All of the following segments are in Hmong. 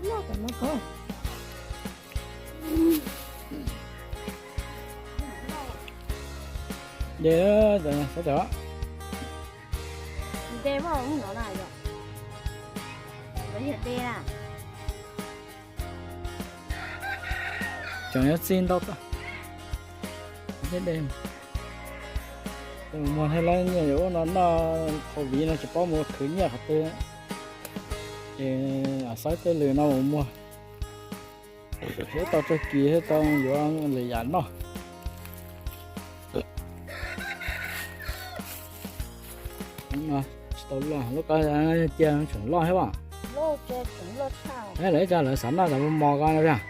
Lub loj kawg. Dej, saib tau. Dej mas ub no na yom. Lawv yog dej na. Tseem yuav txi ntau tau. Dej, dej. Mus muag thiab lawv nyiaj yuav ub no noj, covid no tsis paub mus khwv nyiaj qhov twg. Ces saib tej lwm no mus muag. Thiab tau tag kis thiab tau yuav lwm yam noj. Tsis tau loj, lub ko cia tseem loj thiab as. Lawv ib co lawv xav noj cov mos mos ko no tiag.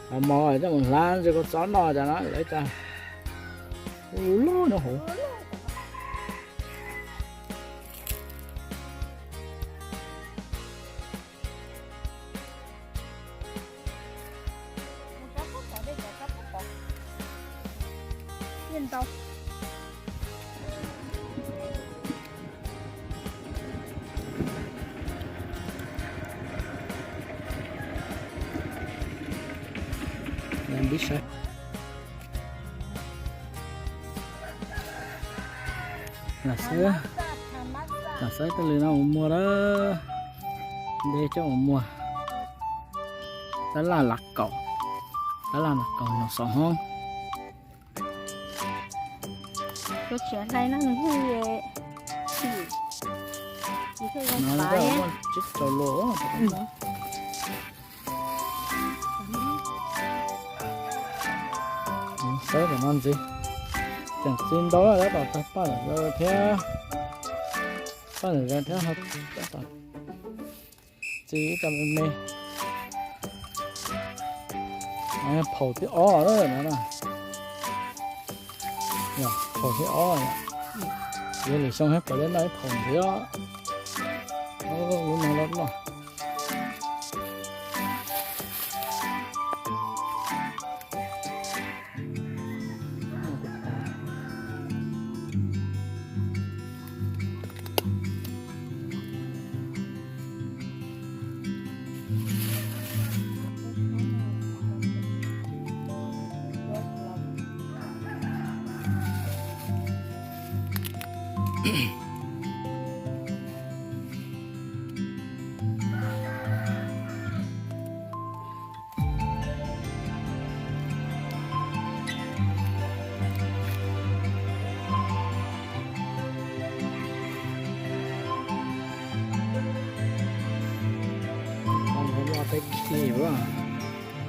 Cov mos coj mus hlav ntsis kua txob noj cas no lawv ib co. Lub lub no hauv. Lam saib tej lwm no mus muag lawm. Nte coj mus muag. Tab laj lav kaum, tab laj lav kaum no xov hoob. Hlais no nws hlais, tsis tau lus. Saib tom no ntxiv, tseem txi ntau lawm, tab tom tag paj lawm thiab, paj lawm thiab, tab tom txi ib co me me. Phaum thib ob lawm no na. Phaum thib ob, yuav lwm xyoo thiab puas li noj ib phaum ntxiv. Lub no loj loj.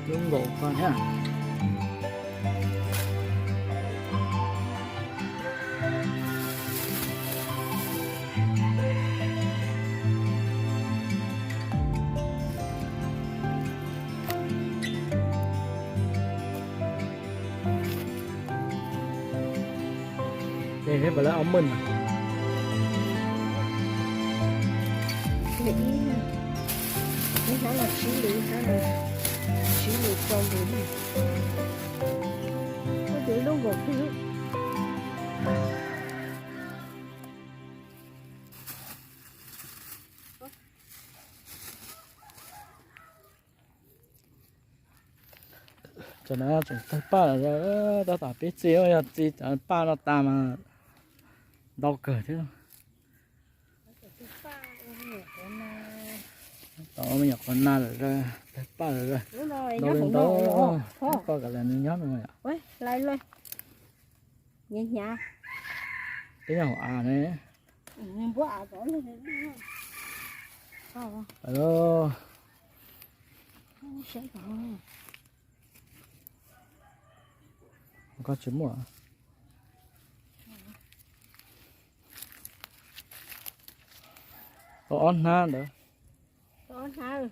Lub nkaum ko thiab. Ces thiab puas lawv ob mej no. Ib, ib hnab no tsib lus, hnab no tsib lus rau ntu. Koj tus ib lub nkaus twg? Cov no tseem tawg paj lawm, tab tom pib txi, yog txi cov paj no tas mas ntau kawg thiab. Tau me nyuam qhuav na lawm, tawg paj lawm, ntau li ntau, poj kom lawv nws nyob no yom. Peb nyob hauv av ne. Alo. Koj tsis muaj. Tau ob hnab ntawd. Tau ob hnab.